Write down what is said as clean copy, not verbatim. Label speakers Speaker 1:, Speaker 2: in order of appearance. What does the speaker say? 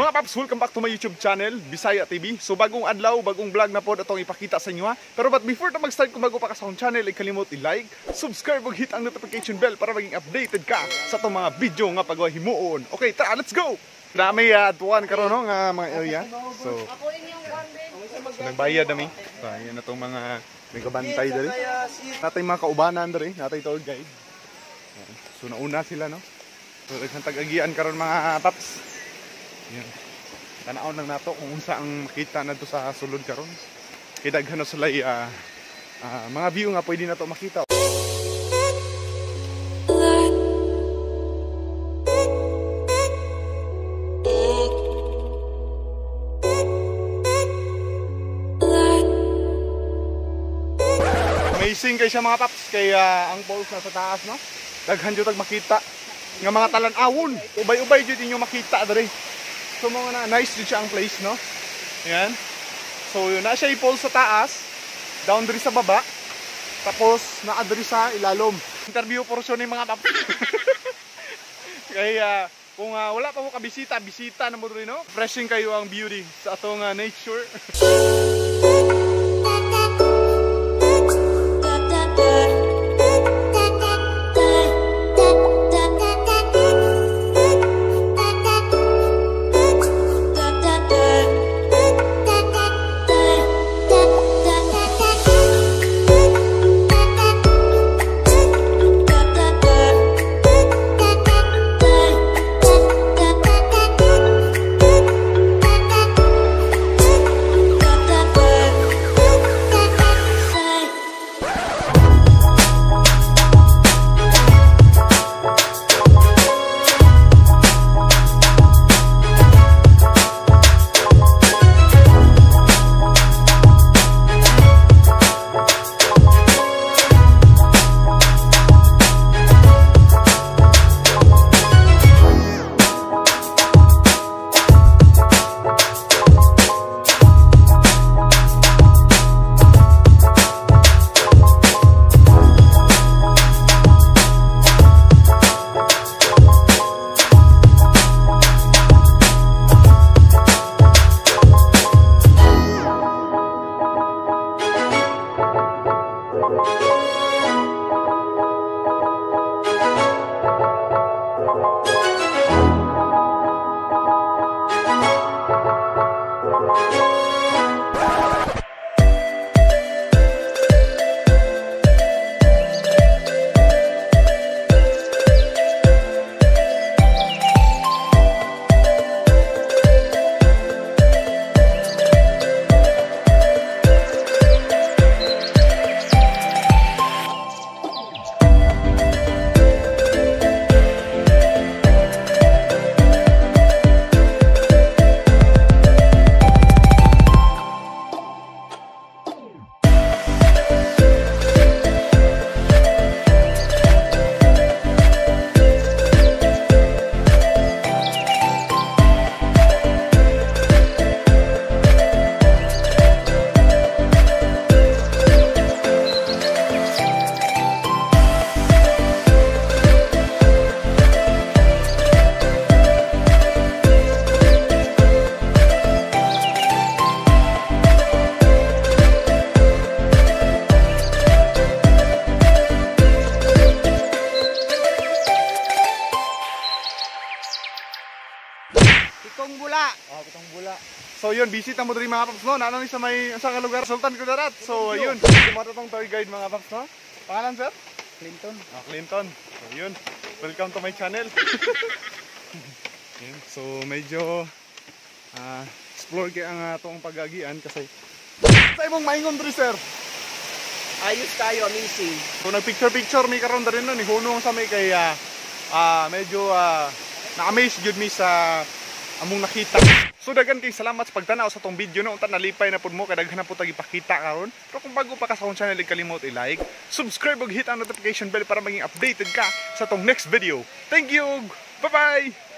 Speaker 1: Mga paps, welcome back to my YouTube channel, Bisaya TV. So bagong adlaw, bagong vlog na po atong ipakita sa inyo ha. Pero but before ta mag-start, kung bago pa ka sa akong channel, ay kalimot i-like, subscribe ug hit ang notification bell para maging updated ka sa atong mga video nga pagawa himuon. Okay, tara, let's go! Dami atuan karon no nga mga area. So, so nagbayad nami. So ayan na tong mga may kabantay diri. Natay mga kaubanan diri, natay tour guide. So nauna sila no. So daghang tag-agian karon mga paps. Yan. Tanaw lang nato kung unsa ang makita nato sa sulod karon. Kay daghan na sila mga view nga pwede nato makita. Amazing kay siya mga paps kay ang falls nasa taas no. Daghan jud tag makita nga mga talan-awon. Ubay-ubay jud inyo makita diri. So mga na nice jud siya ang place no. Ayan. So yun na siya i-falls sa taas, down diri sa baba, tapos naa diri sa ilalom. Interview portion ni mga paps. Kaya kung wala pa mo kabisita, bisita na mo diri no. Refreshing kayo ang beauty sa atong nature.
Speaker 2: Pitong bula.
Speaker 1: Oh, pitong bula. So yun, bisita mo diri mga paps no. Naano ni sa may sa lugar Sultan Kudarat. So ayun, sumato tong tour guide mga paps no. Pangalan sir?
Speaker 2: Clinton.
Speaker 1: Oh, Clinton. So yun, welcome to my channel. Yun, so medyo explore kay ang atong pag-agian kasi sa imong maingon diri sir.
Speaker 2: Ayos kayo, amazing.
Speaker 1: So nag-picture-picture mi karon diri no ni hunong sa may kay medyo na-amaze jud mi sa among nakita. So daghan kay salamat sa pagtanaw sa tong video no. Unta nalipay na pud mo kay daghan na pud tag ipakita karon. Pero kung bago pa ka sa akong channel, kalimot i-like, subscribe ug hit ang notification bell para maging updated ka sa tong next video. Thank you. Bye-bye.